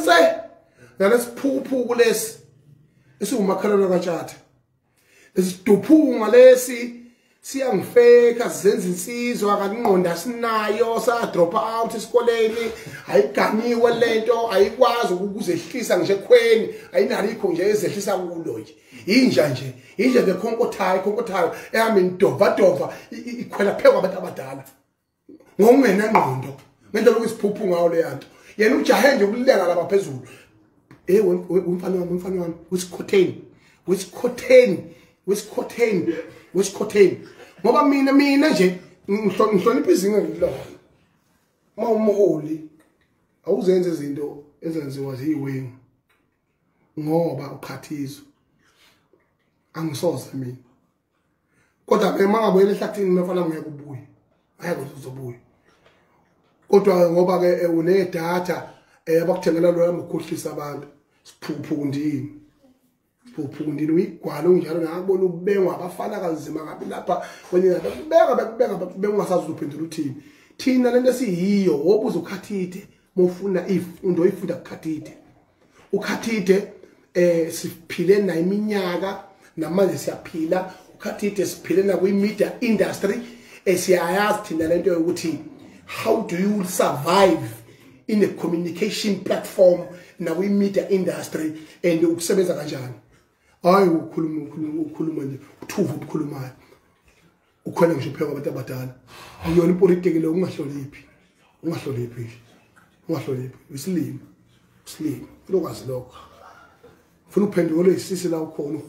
nse nalesiphukuphuku lesi esiwumakhalelo kaTshatha. Lesiduphunga lesi siyangifeka sizenza insizwa kanqonda sinayo sa drop out esikoleni ayiganiwe lento ayikwazi ukuzehlisa nje ekhweni ayinalikho nje ezehlisa kulo nje inja nje inja bekhonkothayo khonkothayo ehamba indova dova ikhwela phekwa abantu abadala ngokungena ngqondo ngendlela okuyisiphuphu ngayo le yanto yena ujahe nje ukulenga lapha phezulu umfana wami usikhotheni usikhotheni usikhotheni usikhotheni ngoba mina nje ngihlonipha izinga ngilona uma umholi awuzenze izinto ezenziwa ziyiwengu ngoba uqhathizwe angisoze mina kodwa uma ngabuyela ehlathini mfana ngeke ubuye ayeke uzobuya kodwa ngoba ke unedatha abakuthengela lona ngokukhohlisa abantu siphuphu ndini Phuphu uyigwala unjalo ngakubona ubengwa abafana kanzima ngabe lapha kwenye bekubeka bengasazi uphendula uthini thina lento esiyiyo wobuza uKhathide mofuna ifundo oyifunda kuKhathide uKhathide siphile na iminyaka namanje siyaphila uKhathide siphile na kwi media industry esiyayazi thina lento yokuthi how do you survive in a communication platform na kwi media industry and ukusebenza kanjani. Hayi ukhuluma nje uthuva ukukhulumayo ukhona ngisho pheka abantu abadala akuyona ipolitiki le ungahloniphi isilimo lokwazi lokho ufuna uphendule isisi la ukhona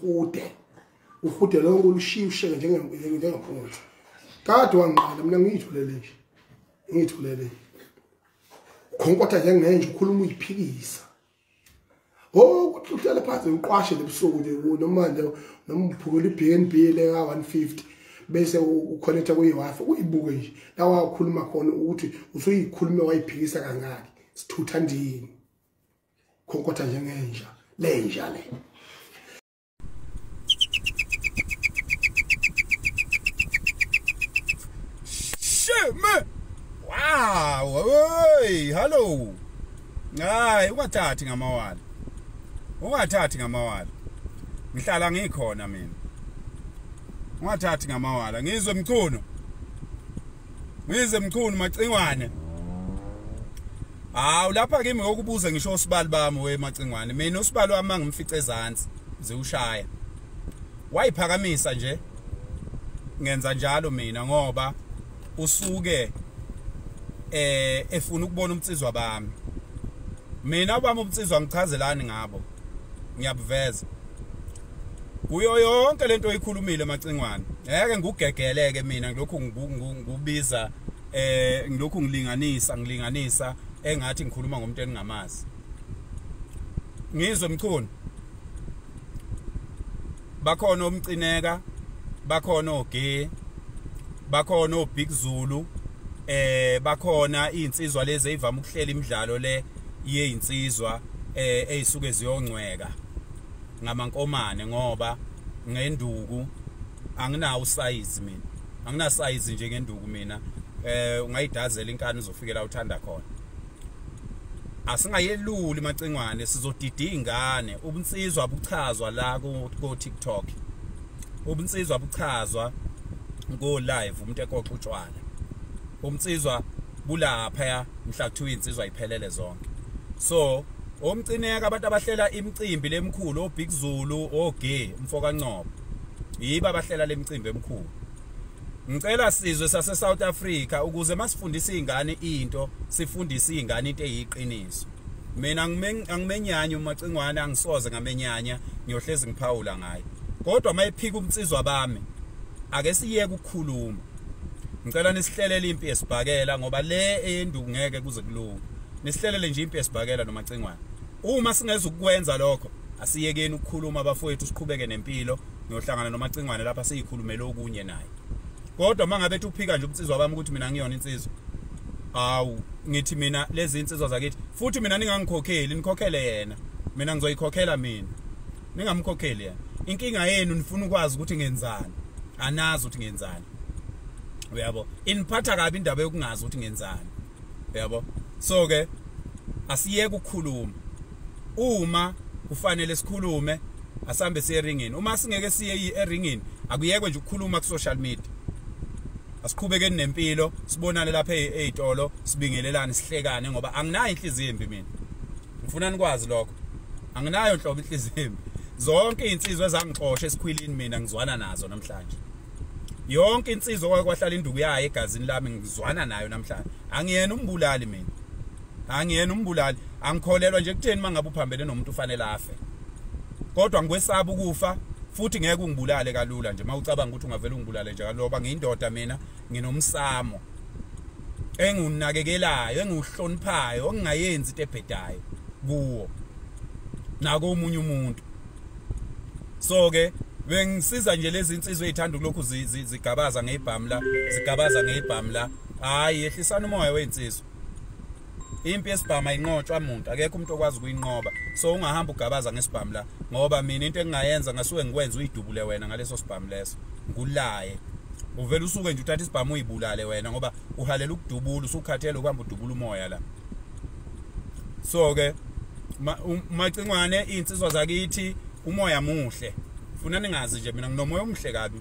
uhude lonke ulushiya usheke njengempunzi kade wanqala mina ngiyitholele nje ukhonkotha njengenje ukhuluma uyiphikisa. Oh kuhlala phansi uqwashe lebusuku nje noma nje noma uphukela iBNB le ka 150 bese uconnecta kuyi Wi-Fi uyibuke nje la wakhuluma khona ukuthi usuyikhulume wayiphikisa kangaki sithutha ndini khonkotha njengenja lenja le. Shit man. Wow, hey, hello. Hayi ungathathi ngamawala. Ungathathi ngamawala. Ngihlala ngikhona mina. Ungathathi ngamawala. Ngizwe Mchunu. Ngizwe Mchunu Macingwane. Hawu lapha kimi ngokubuza ngisho usibali bami we Macingwane. Mina usibali wami ngimfice ezantsi ziushaya. Wayiphakamisa nje. Ngenza njalo mina ngoba usuke efuna ukubona umtsizwa bami. Mina ubami umtsizwa ngichazelani ngabo. Ngiyabuveza. Kuyo yonke lento oyikhulumile Macingwane. Ngeke ngikugegeleke mina ngilokhu ngikubiza ngilokhu ngilinganisa engathi ngikhuluma ngomuntu engingamazi. Ngizwe Mchunu. Bakhona omcineka, bakhona oge, bakhona oBig Zulu, bakhona insizwa lezi ezivama ukuhlela imidlalo le yeyinsizwa eyisuke ziyongcweka ngamankomane ngoba ngenduku anginawo size mina angina size nje ngenduku mina ungayidazela inkani uzofikela uthanda khona. Asingayeluli Macingwane sizodida ingane ubunsizwa buchazwa la ku TikTok ubunsizwa buchazwa go live umuntu ekoxa utshwala umnsizwa bulapha mhla kuthiwa insizwa iphelele zonke. So omcineka abantu abahlela imicimbi lemkhulu oBig Zulu oGe umfoka Ngcobo yiba abahlela lemicimbi emkhulu. Ngicela sizwe sase South Africa ukuze masifundise izingane into sifundise izingane into eyiqiniso. Mina angimenyanya uMacingwane angisoze ngamenyanya ngiyohlezi ngiphawula ngaye kodwa mayiphika umnsizwa bami ake siyeke ukukhuluma. Ngicela nisihlelele impi yesibhakela ngoba le eyenduku ngeke kuze kulunge. Nisihlelele nje impi yesibhakela noMacingwane. Uma singeze ukwenza lokho asiyekeni ukukhuluma abafowethu siqhubeke nempilo ngiyohlangana noMacingwane lapha siyikhulumele okunye naye. Kodwa mangabe ethi uphika nje umnsizwa bami ukuthi mina ngiyona insizwa awu ngithi mina lezi insizwa zakithi futhi mina ningangikhokheli nikhokhele yena mina ngizoyikhokhela mina ningamkhokheli yena. Inkinga yenu nifuna ukwazi ukuthi ngenzani anazi ukuthi ngenzani uyabo iniphatha kabi indaba yokungazi ukuthi ngenzani uyabo. So ke asiyeke ukukhuluma Uma kufanele sikhulume asambe siye eringini. Uma singeke siye eringini akuyekwe nje ukukhuluma ku social media. Asiqhubekeni nempilo, sibonane lapha ezitolo, sibingelelane, sihlekane, ngoba anginayo inhliziyo embi mina. Ngifuna nikwazi lokho. Anginayo nhlobo inhliziyo embi. Zonke izinsizwa ezangixosha esikhwilini mina ngizwana nazo namhlanje. Yonke insizwa okwahlala induku yayo egazini lami ngizwana nayo namhlanje. Angiyena umbulali mina. Angiyena umbulali. Angikholelwa nje kutheni mangabe uphambene nomuntu ufanele afe. Kodwa ngikwesaba ukufa futhi ngeke ungibulale kalula nje. Mawucabanga ukuthi ungavela ungibulale nje kalula, ngiyindoda mina, nginomsamo engiwunakekelayo, engiwuhloniphayo, ongingayenzi into ebhedayo kuwo nako omunye umuntu. So ke bengisiza nje lezi insizwe ezithanda ukulokhu zigabaza ngeibhamu la, zigabaza ngeibhamu la. Hayi, yehlisana umoya weinsizwa. Impi yesibhamu ayinqotshwa umuntu, akekho umuntu okwazi ukuyinqoba. So ungahamba ugabaza ngesibhamu la, ngoba mina into engingayenza ngasuke ngikwenza uyidubule wena ngaleso sibhamu leso, ngulaye. Uvela usuke nje uthatha isibhamu uyibulale wena, ngoba uhalela ukudubula, usukhathele ukuhamba udubula umoya la. So ke Macingwane, insizwa zakithi, umoya muhle. Funa ningazi nje mina nginomoya omuhle kabi.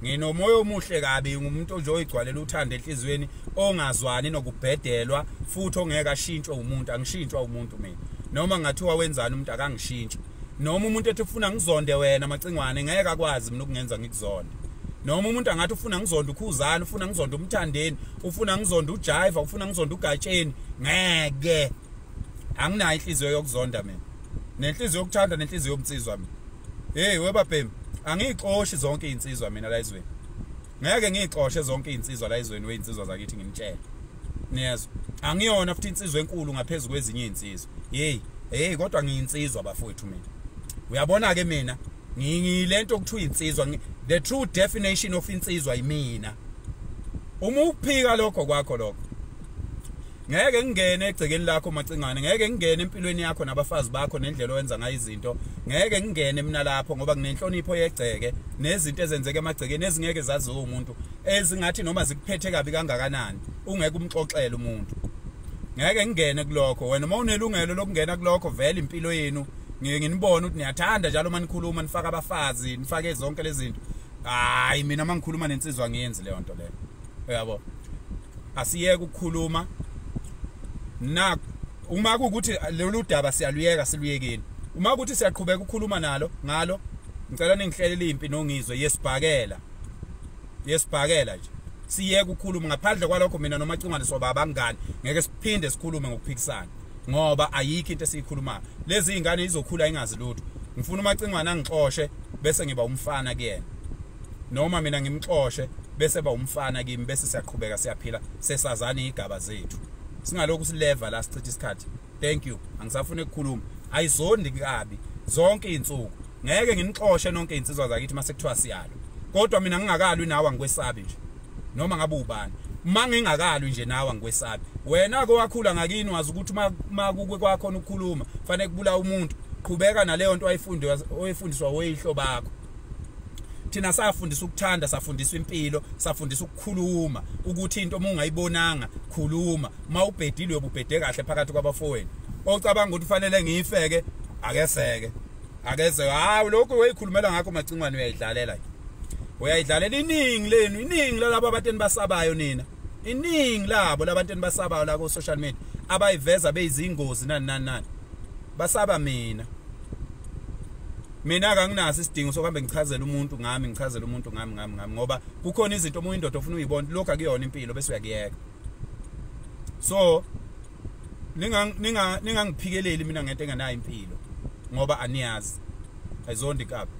Nginomoya omuhle kabi, ngumuntu nje oyigcwalela uthando enhlizweni, ongazwani nokubhedelwa, futhi ongeke ashintshwe umuntu. Angishintshwa umuntu mina. Noma ngathiwa wenzani umuntu akangishintshi. Noma umuntu ethi ufuna ngizonde wena Macingwane, ngeke akwazi mina ukungenza ngikuzonde. Noma umuntu angathi ufuna ngizonde uKhuzani, ufuna ngizonde uMthandeni, ufuna ngizonde uJaiva, ufuna ngizonde uGatsheni, ngeke. Anginayo inhliziyo yokuzonda mina. Nenhliziyo yokuthanda, nenhliziyo yomnsizwa mina. Hey webabhemi, angiyixoshi zonke izinsizwa mina la ezweni. Ngeke ngiyixoshe zonke izinsizwa la ezweni, wezinsizwa zakithi nginitshele. Niyezwa? Angiyona futhi insizwa enkulu ngaphezulu kwezinye izinsizwa. Hey, hey kodwa ngiyinsizwa bafowethu mina. Uyabona ke mina ngiyilento okuthiwa insizwa, the true definition of insizwa yimina. Uma uphika lokho kwakho lokho, ngeke ngingene egcekeni lakho Macingwane, ngeke ngingene empilweni yakho nabafazi bakho nendlela owenza ngayo izinto, ngeke ngingene mina lapho, ngoba nginenhlonipho yegceke nezinto ezenzeka emagcekeni ezingeke zaziwe umuntu, ezingathi noma zikuphethe kabi kangakanani ungeke umxoxele umuntu. Ngeke ngingene kulokho. Wena uma unelungelo lokungena kulokho, vele impilo yenu ngeke nginibone ukuthi niyathanda njalo uma nikhuluma nifaka abafazi, nifake zonke lezi zinto. Hayi, mina uma ngikhuluma nensizwa ngiyenzi leyo nto leyo. Uyabo? Asiyeke ukukhuluma. Na uma kuukuthi lolu daba siyaluyeka, siluyekeni. Uma ukuthi siyaqhubeka ukukhuluma nalo ngalo, ngicela ningihlelele impi nongizwe yesibhakela. Yesibhakela nje. Siyeke ukukhuluma. Ngaphandle kwalokho mina noMacingwane soba abangani, ngeke siphinde sikhulume ngokuphikisana, ngoba ayikho into esiyikhulumayo. Lezi izingane izokhula ingazi lutho. Ngifuna uMacingwane angixoshe bese ngiba umfana kuyena, noma mina ngimxoshe bese ba umfana kimi, bese siyaqhubeka siyaphila, sesazana izigaba zethu. Singalokhu sileva la sichitha isikhathi. Thank you. Angisafuni ukukhuluma. Ayizondi kabi zonke izinsuku. Ngeke nginixoshe nonke izinsizwa zakithi mase kuthiwa siyalo. Kodwa mina ngingakalwi nawe angikwesabi nje. Noma ngabe ubani. Uma ngingakalwi nje nawe angikwesabi. Wena ke wakhula ngakini wazi ukuthi uma kukwe kwakhona ukukhuluma fanele kubula umuntu. Qhubeka naleyo nto oyifundiswa oyihlo bakho. Thina safundisa ukuthanda, safundiswa impilo, safundisa ukukhuluma, ukuthi into uma ungayibonanga khuluma. Uma ubhedile uyobubhede kahle phakathi kwabafowenu. Ocabanga ukuthi ufanele ngiyifeke, akeseke. Akeze, hayi lokho oyikhulumela ngakho Macingwane uyayidlalela nje. Uyayidlalela iningi lenu, iningi lalabo abantu enibasabayo nina. Iningi labo labantu enibasabayo la ku social media abayiveza beyizingozi nani nani nani. Basaba mina. Mina akanginaso isidingo sokuhambe ngichazele umuntu ngami, ngichazele umuntu ngami ngami ngami, ngoba kukhona izinto uma uyindoda ofuna uyibona lokho akuyona impilo bese uyakuyeka. So ningangiphikeleli mina ngento engenayo impilo, ngoba aniyazi. Ayizondi kabi.